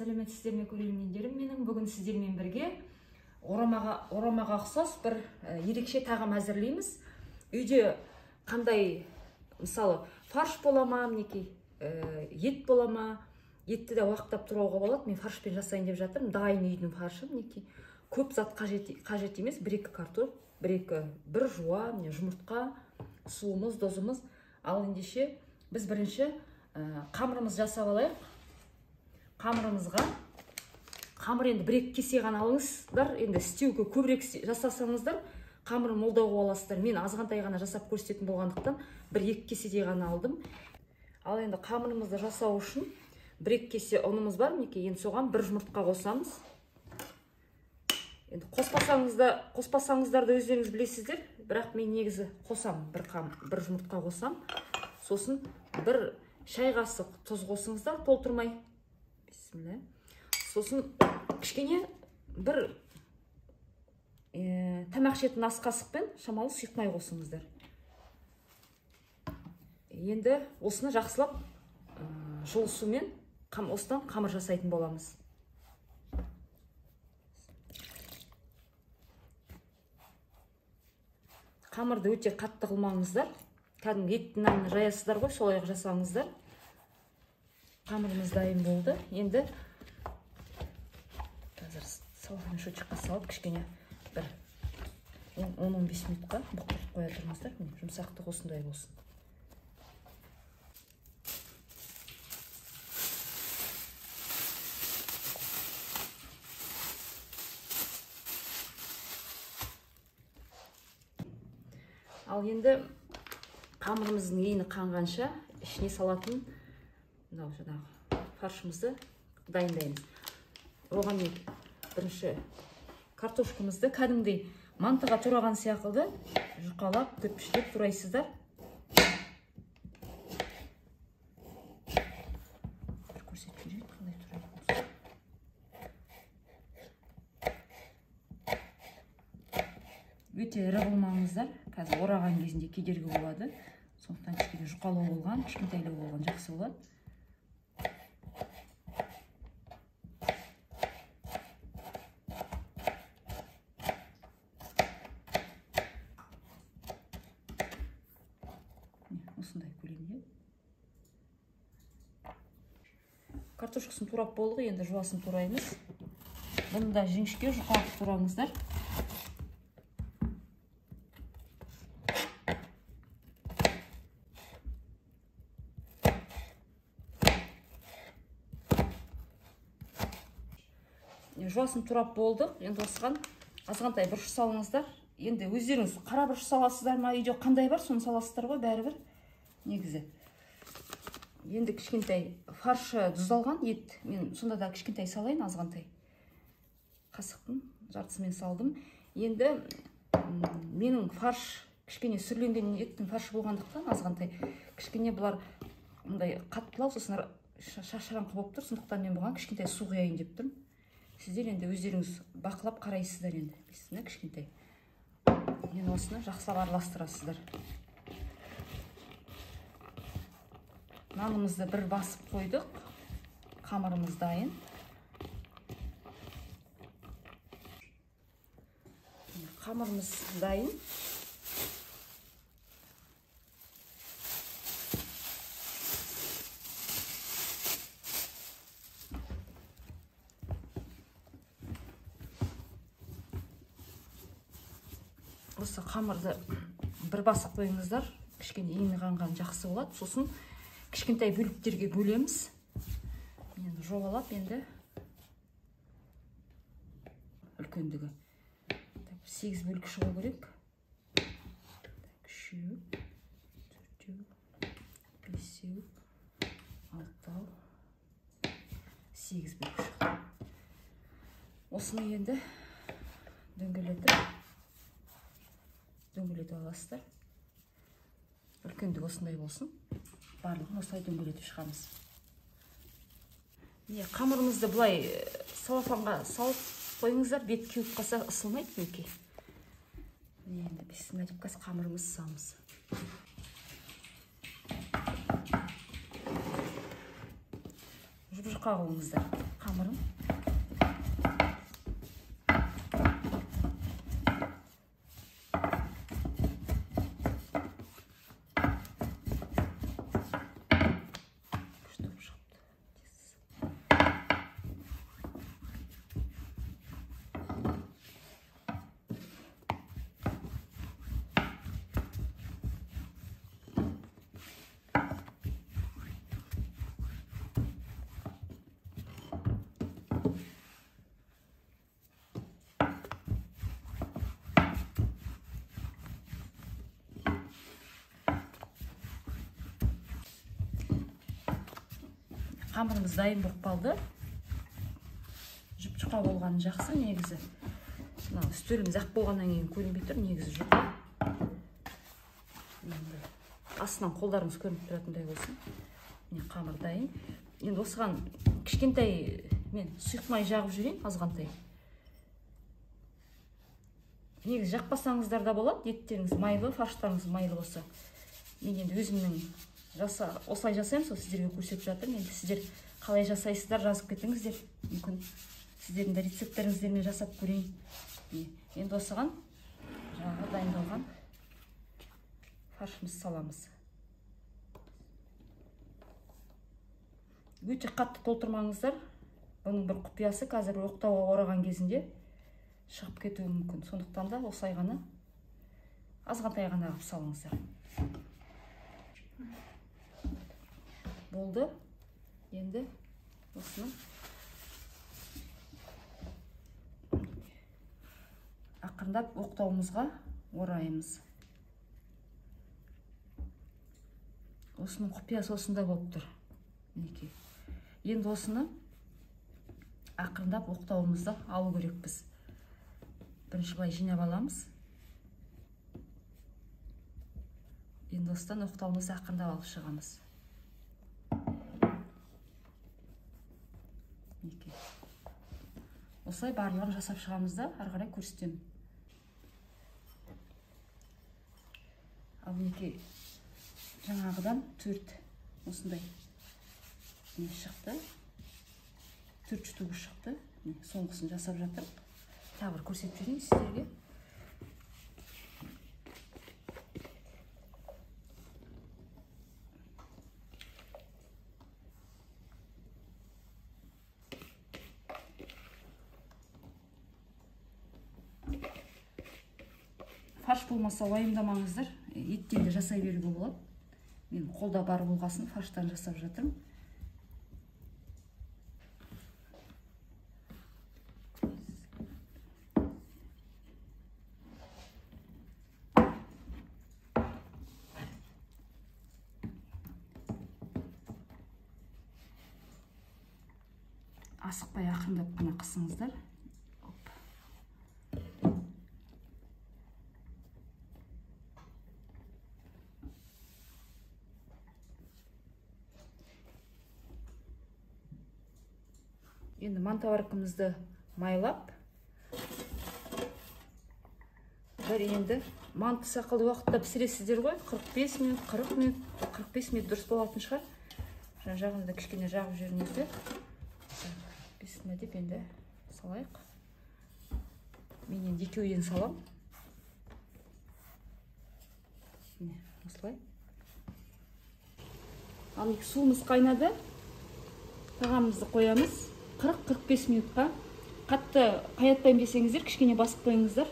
Сәлеметсіздер ме, көрермендерім менің. Бүгін сіздермен бірге орамаға ұқсас бір ерекше тағам әзірлейміз. Үйде қандай, мысалы, фарш бола ма, мінекей, ет бола ма, етті де уақыттап турауға болады. Мен фаршпен жасайын деп жатырмын. Дайын үйдің фаршы, мінекей. Көп зат қажет емес. 1-2 картоп, бір жуа, міне жұмыртқа, суымыз, тұзымыз. Ал ендеше біз бірінші қамырымызды жасап алайық. Қамырымызға қамыр енді 1-2 кесе ғана алыңыздар. Енді істеуге көбірек жасасаңыздар, қамырын молдау қылып аласыздар. Мен азғантай ғана жасап көрсететін болғандықтан 1-2 кеседей ғана алдым. Ал енді қамырымызды жасау үшін 1-2 кесе ұнымыз бар, мінекей. Енді соған 1 жұмыртқа қосамыз. Енді қоспасаңыздар да өздеріңіз білесіздер, бірақ мен негізі қосам, бір жұмыртқа қосам. Сосын 1 шай қасық тұз қосыңыздар, толтырмай. Бисмилля. Сосын кішкене бір тамақ ішетін ас қасықпен шамалы сұйық май қосыңыздар. Енді осыны жақсылап жылы сумен осыдан қамыр жасайтын боламыз. Қамырды өте қатты қылмаңыздар. Кәдімгі еттің нанын жаясыздар ғой, солай жасаңыздар. Қамырымыз дайын болды. Енді қазір салған мешочекқа салып кішкене бір 10-15 минутқа бұқтырып қоя тұрыңыздар. Жұмсақтығы осындай болсын. Ал енді қамырымыздың ені қанғанша ішіне салатын мынау жаңағы фаршымызды дайындаймыз. Оған мен бірінші картошкамызды кәдімгідей мантыға тураған сияқты жұқалап, төппіштеп турайсыздар. Бір көрсетіп жіберейін қалай турайтынымызды. Өте ірі қылмаңыздар. Қазір ораған кезінде кедергі болады. Сондықтан кішкене жұқалау болған, кішкентайлау болған жақсы болады. Осындай көлемде. Картошкасын турап болдық, енді жуасын тураймыз. Бұны да жіңішке жұқа қылып тураңыздар. Жуасын турап болдық. Енді осыған азғантай бұрыш салыңыздар. Енді өздеріңіз қара бұрыш саласыздар ма, үйде қандай бар, соны саласыздар ғой, бәрібір негізі. Енді кішкентай фаршы тұздалған ет, мен сонда да кішкентай салайын, азғантай. Қасықтың жартысымен салдым. Енді менің фарш кішкене сүрленген еттің фаршы болғандықтан азғантай кішкене бұлар мындай қаттылау, сосын шашыраңқы болып тұр, сондықтан мен бұған кішкентай су құяйын деп тұрмын. Сіздер енді өздеріңіз бақылап қарайсыздар енді. Бесіне кішкентай. Енді осыны жақсылап араластырасыздар. Нанымызды бір басып қойдық. Қамырымыз дайын. Қамырымыз дайын. Осы қамырды бір басып қойыңыздар, кішкене ині қанған жақсы болады. Сосын кішкентай бөліктерге бөлеміз. Енді жобалап енді үлкендігі 8 бөлік шығу керек. 3, 4, 5, 6, 8 бөлік шықты. Осыны енді дөңгелетіп аласыздар. Үлкендігі осындай болсын. Барлығын осылай дөңгелетіп шығамыз. Міне қамырымызды былай салафанға салып қойыңыздар, бет кеуіп қалса ысылмайды мінекей. Міне енді бисмилля деп қазір қамырымызды саламыз. Жұп-жұқа қылыңыздар қамырын. Күшті болып шығыпты. Қамырымыз дайын болып қалды. Жұп-жұқа болғаны жақсы негізі. Мына үстеліміз ақ болғаннан кейін көрінбей тұр, негізі жұқа. Енді астынан қолдарымыз көрініп тұратындай болсын. Міне қамыр дайын. Енді осыған кішкентай мен сұйық май жағып жүрейін, азғантай. Негізі жақпасаңыздар да болады, еттеріңіз майлы, фарштарыңыз майлы болса. Мен енді өзімнің осылай жасаймын, сол сіздерге көрсетіп жатырмын. Енді сіздер қалай жасайсыздар, жазып кетіңіздер. Мүмкін сіздердің де рецепттеріңіздермен жасап көрейін. Енді осыған жаңағы дайындалған фаршымызды саламыз. Өте қатты толтырмаңыздар. Бұның бір құпиясы қазір оқтауға ораған кезінде шығып кетуі мүмкін. Сондықтан да осылай ғана азғантай ғана қылып салыңыздар. Болды. Енді осыны ақырындап оқтауымызға ораймыз. Осының құпиясы осында болып тұр. Мінекей. Енді осыны ақырындап оқтауымызды алу керекпіз. Бірінші былай жинап аламыз. Енді осыдан оқтауымызды ақырындап алып шығамыз. Мінекей. Осылай барлығын жасап шығамыз да, ары қарай көрсетемін. Ал мінекей жаңағыдан 4 осындай не шықты. 4 штугі шықты. Міне, соңғысын жасап жатырмық. Тағы бір көрсетіп жіберейін сіздерге. Фарш болмаса уайымдамаңыздар, еттен де жасай беруге болады. Мен қолда бар болғасын фарштан жасап жатырмын. Асықпай ақырындап қана қысыңыздар. Енді мантоваркамызды майлап, бір енді манты сақалды уақытта пісіресіздер ғой, 45 минут, 40 минут, 45 минут дұрыс болатын шығар. Жан жағында кішкене жағып жіберіңіздер. Бісміллә деп енді салайық. Мен енді екеуден салам. Міне, осылай. Ал суымыз қайнады. Тағамымызды қоямыз. 40-45 минутқа. Қатты қаятпаймын десеңіздер, кішкене басып қойыңыздар.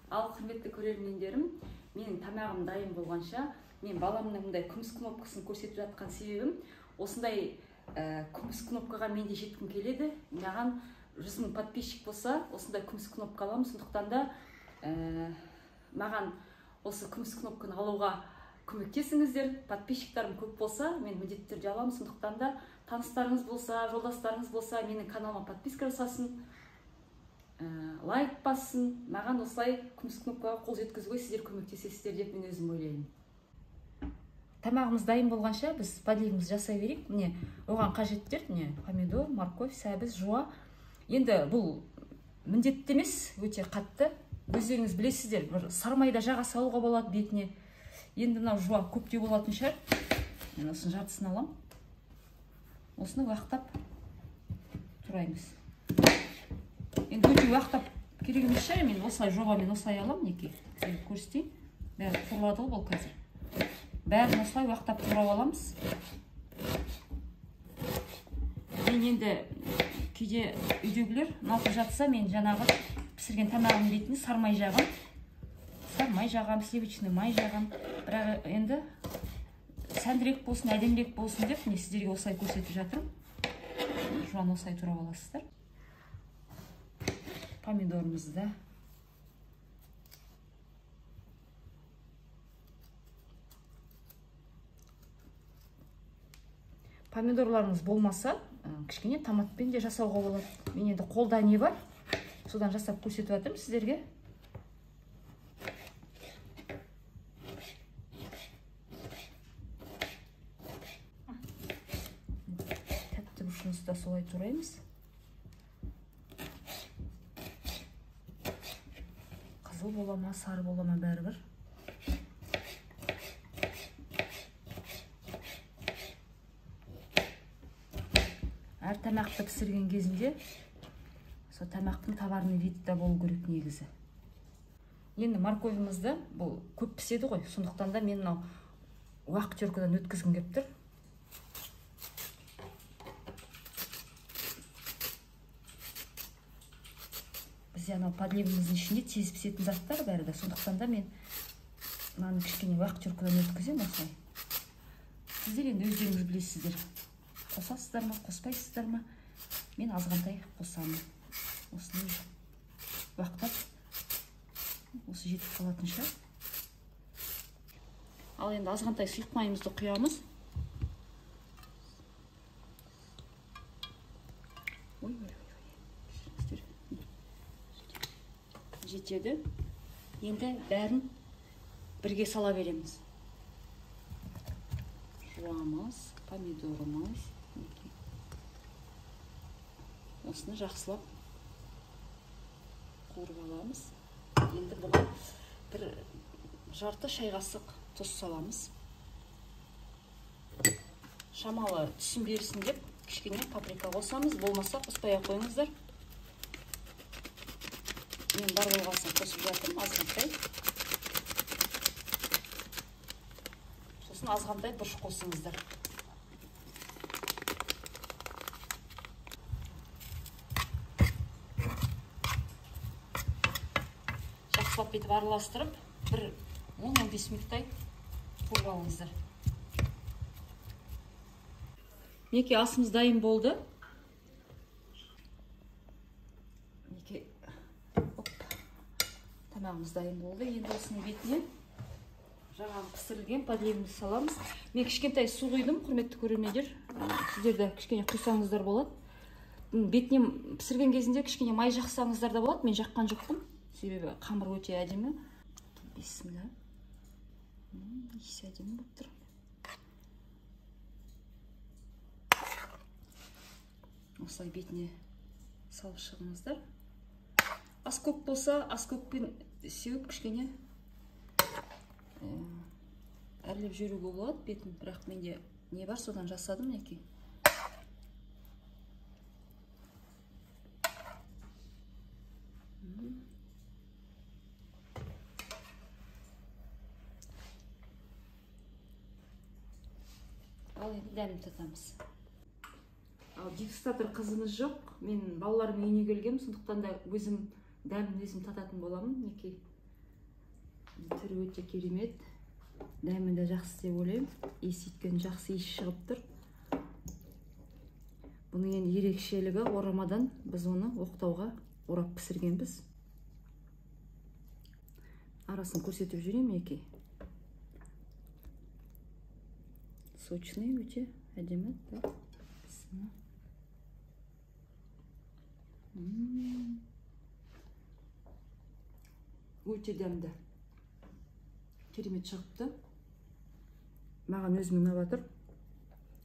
Ал құрметті көрермендерім, менің тамағым дайын болғанша, мен баламның мындай күміс кнопкасын көрсетіп жатқан себебім, осындай күміс кнопкаға мен де жеткім келеді. Маған 100 мың подписчик болса, осындай күміс кнопка аламын. Сондықтан да маған осы күміс кнопканы алуға көмектесіңіздер. Подписчиктарым көп болса, мен міндетті түрде аламын. Сондықтан да таныстарыңыз болса, жолдастарыңыз болса, менің каналыма подписка жасасын, лайк бассын. Маған осылай күміс кнопкаға қол жеткізуге сіздер көмектесесіздер деп мен өзім ойлаймын. Тамағымыз дайын болғанша біз подливімізді жасай берейік. Міне, оған қажеттер, міне, помидор, морковь, сәбіз, жуа. Енді бұл міндетті емес, өте қатты. Өздеріңіз білесіздер, бір сармайда жаға салуға болады бетіне. Енді мынау жуа көптеу болатын шығар. Мен осының жартысын аламын. Осыны уақтап тураймыз. Енді өте уақтап керек емес шығар, мен осылай жобамен осылай аламын, мінекей. Сізге көрсетейін. Бәрі құрылады ғой бұл қазір. Бәрін осылай уақтап турап аламыз. Мен енді кейде үйдегілер ұнатып жатса, мен жаңағы пісірген тамағымның бетіне сармай жағам. Сармай жағам, сливочный май жағам. Бірақ енді сәндірек болсын, әдемірек болсын деп мен сіздерге осылай көрсетіп жатырмын. Жуан осылай турап аласыздар. Помидорымызды да помидорларыңыз болмаса, кішкене томатпен де жасауға болады. Мен енді қолда не бар, содан жасап көрсетіп жатырмын сіздерге. Тәтті бұрышымызды да солай тураймыз. Қызыл бола ма, сары бола ма, бәрібір. Әр тамақты пісірген кезінде сол тамақтың товарный виді де болу керек негізі. Енді морковімізді, бұл көп піседі ғой, сондықтан да мен мынау уақ теркадан өткізгім келіп тұр. Бізде анау подливіміздің ішінде тез пісетін заттар бәрі де, сондықтан да мен мынаны кішкене уақ теркадан өткіземін осылай. Сіздер енді өздеріңіз білесіздер. Қосасыздар ма, қоспайсыздар ма? Мен азғантай қосамын. Осыны уақтап, осы жетіп қалатынша. Ал енді азғантай сұйық майымызды құямыз. Ой, ой, ой. Жетеді. Енді бәрін бірге сала береміз. Жуамыз, помидорымыз. Осыны жақсылап қуырып аламыз. Енді бұған бір жарты шай қасық тұз саламыз. Шамалы түсін берсін деп кішкене паприка қосамыз. Болмаса қоспай ақ қойыңыздар. Мен бар болғасын қосып жатырмын азғантай. Сосын азғантай бұрыш қосыңыздар. Жақсылап бүйтіп араластырып, бір 10-15 минуттай қуырып алыңыздар. Мінекей асымыз дайын болды. Мінекей, оп, тамағымыз дайын болды. Енді осының бетіне жаңағы пісірілген подливімізді саламыз. Мен кішкентай су құйдым, құрметті көрермендер. Сіздер де кішкене құйсаңыздар болады. Бетіне пісірген кезінде кішкене май жақсаңыздар да болады. Мен жаққан жоқпын. Себебі қамыр өте әдемі. Бисмилла. Иісі әдемі болып тұр. Осылай бетіне салып шығыңыздар. Аскөк болса, аскөкпен сеуіп кішкене әрлеп жүруге болады бетін. Бірақ менде не бар, содан жасадым мінекей. Ал енді дәмін татамыз. Ал дегустатор қызымыз жоқ. Мен балаларым үйіне келгем, сондықтан да өзім дәмін өзім тататын боламын. Мінекей. Түрі өте керемет. Дәмі де жақсы деп ойлаймын. Иісі өйткені жақсы иіс шығып тұр. Бұның енді ерекшелігі орамадан біз оны оқтауға орап пісіргенбіз. Арасын көрсетіп жүрейін мінекей. Сочный, өте әдемі. Өте дәмді. Керемет шығыпты. Маған өзіме ұнап жатыр.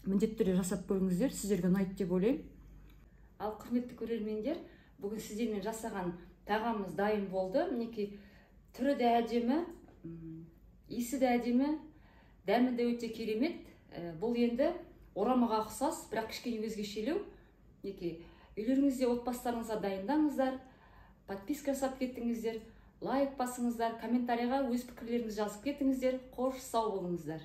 Міндетті түрде жасап көріңіздер, сіздерге ұнайды деп ойлаймын. Ал құрметті көрермендер, бүгін сіздермен жасаған тағамымыз дайын болды. Мінекей түрі де әдемі, иісі де әдемі, дәмі де өте керемет. Бұл енді Орамаға ұқсас, бірақ кішкене өзгешелеу. Мінекей, үйлеріңізде отбасыларыңызға дайындаңыздар, подписка жасап кетіңіздер, лайк басыңыздар, комментарийға өз пікірлеріңізді жазып кетіңіздер. Қош, сау болыңыздар.